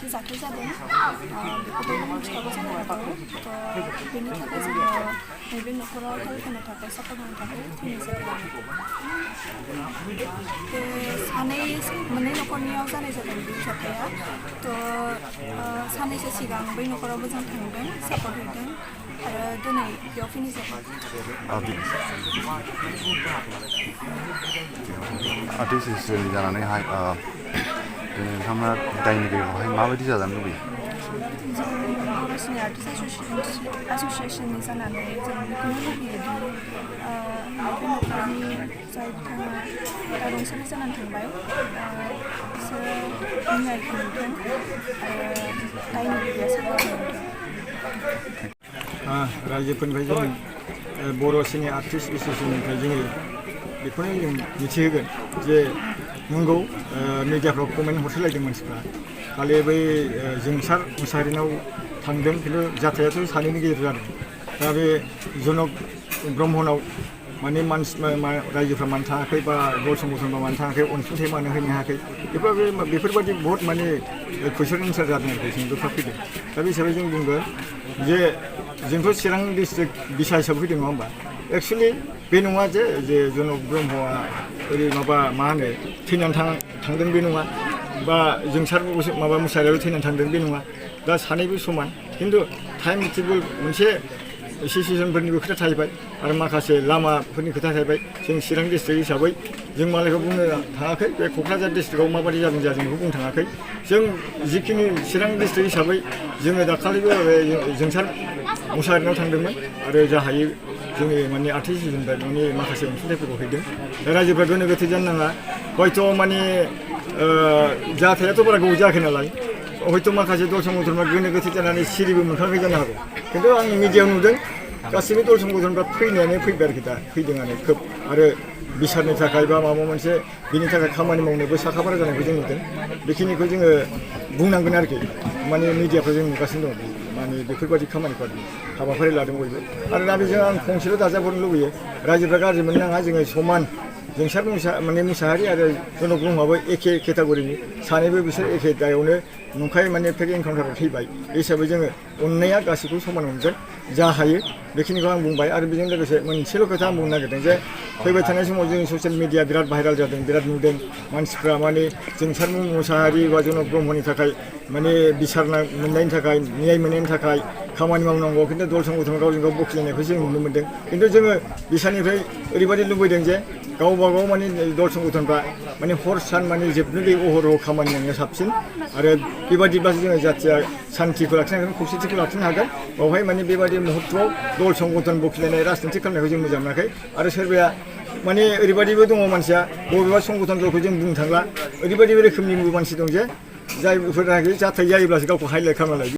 मोनसे जाथाय जादों बेखौबो मिथिखागौ जानो हागौ बेनि थाखाय जोङो नैबे न'खराव हेल्प होनो थाखाय सापर्ट होनो थाखाय फैनाय जादों बे मोननै न'खरनियाव जानाय जादों बे जाथाया साननैसो सिगां बै न'खरावबो जों थांदों सापर्ट होदों आरो दिनै बेयाव फैनाय जादों आर्टिस्ट जानानैहाय नोंथांमोना दायनिगिरिखौहाय माबायदि जाजानो लुबैयो? जों बर' सिनि आर्टिस्ट एस'सिएशननि जानानै जों बेखौनो लुबैयोदि नैबे न'खरनि जाय बिथाङा रुंसारि जानानै थांबाय बिसोरो न्यायखौ मोनथों आरो दायनिगिरिया साजाखौ मोनथों। रायजोफोरनिफ्राय जों बर' सिनि आर्टिस्ट एस'सिएशननिफ्राय जोङो बेखौनो जों मिथिहोगोन जे नंगौ मिडियाफ्राव कमेन्ट हरसोलायदों मानसिफ्रा खालि बै जोंसार मुसाहारिनाव थांदों खिन्थु जाथायाथ' सानैनि गेजेराव जादों दा बे जनक ब्रह्मनाव माने रायजोफ्रा मानो थाङाखै बा दल संगठनफ्रा मानो थाङाखै अनसुंथाइ मानो होनो हायाखै बेफोरबायदि बहुत माने कुइसन एन्सार जादों आरोखि सोंलुफ्रा फैदों दा बे हिसाबै जों बुंगोन जे जोंथ' चिरां डिस्ट्रिक्ट बिसा हिसाबै फैदों नङा होमबा एक्सुवेलि बे नङा जे जनक ब्रह्मआ ओरै मा होनो थैनानै थांदों बे नङा बा जोंसार मुसाहारियाबो थैनानै थांदों बे नङा दा सानैबो समान खिन्थु टाइम टेबोल मोनसे सिचुवेसनफोरनिबो खोथा थाहैबाय आरो माखासे लामाफोरनि खोथा थाहैबाय जों चिरां डिस्ट्रिक्ट हिसाबै जों मालायखौ बुंनो थाङाखै बे क'क्राझार डिस्ट्रिक्टआव माबायदि जादों जों बेखौ बुंनो थाङाखै जों जिखिनि चिरां डिस्ट्रिक्ट हिसाबै जोङो दाखालिबो जोंसार मुसाहारिनाव थांदोंमोन आरो जा हायो जोंनि माने आर्टिस्ट एस'सिएशननिफ्राय माने माखासे अनसुंथाइफोरखौ हैदों दा रायजोफ्रा गोनो गोथो जानो नाङा हयथ' माने जाथायाथ' बारा गोबाव जायाखै नालाय हयथ' माखासे दल संगठनफ्रा गोनो गोथो जानानै सिरिबो मोनखाङाखै जानो हागौ खिन्थु आं मिडियायाव नुदों गासैबो दल संगठनफ्रा फैनायानो फैबाय आरोखि दा फैदोंआनो खोब आरो बिसारनि थाखाय बा माबा मोनसे बिनि थाखाय खामानि मावनोबो साखाफारा जानायखौ जों नुदों बेखिनिखौ जोङो बुंनांगोन आरोखि माने मिडियाफ्राव जों नुगासिनो दं माने बेफोरबायदि खामानिखौ हाबाफारि लादों बयबो आरो दा बेजों आं फंसेल' दाजाबहरनो लुबैयो रायजोफ्रा गाज्रि मोननो नाङा जोङो समान जोंसार मुसाहारि आरो जनक ब्रह्मआबो एखे केटागरिनि सानैबो बिसोर एखे दायावनो नंखाय माने फेक एनकाउन्टाराव थैबाय बे हिसाबै जोङो अननाया गासैखौबो समान मोनगोन जा हायो बेखिनिखौ आं बुंबाय आरो बेजों लोगोसे मोनसेल' खोथा आं बुंनो नागिरदों जे फैबाय थानाय समाव जों ससियेल मिडिया बिराद भाइराल जादों बिराद नुदों मानसिफ्रा माने जोंसार मुसाहारि बा जनक ब्रह्मनि थाखाय माने बिसार मोननायनि थाखाय न्याय मोननायनि थाखाय खामानि मावनांगौ खिन्थु दल संगठन गावजों गाव बखिलायनायखौ जों नुनो मोन्दों खिन्थु जोङो बिसारनिफ्राय ओरैबायदि लुबैदों जे गावबा गाव माने दल संगठनफ्रा माने हर सान माने जोबनो गैयै अहरह खामानि मावनाया साबसिन आरो बेबादिब्लासो जोङो जाथिया सान्थिखौ लाखिनो हागोन खौसेथिखौ लाखिनो हागोन बावहाय माने बेबादि मुहुर्तआव दल संगठन बखिलायनाय राजनिति खालामनायखौ जों मोजां मोनाखै आरो सोरबाया माने ओरैबायदिबो दङ मानसिया बबेबा संगठनफोरखौ जों बुंनो थांला ओरैबायदि रोखोमनिबो मानसि दं जे जायफोरनाखि जाथाय जायोब्लासो गावखौ हाइलाइट खालामना लायो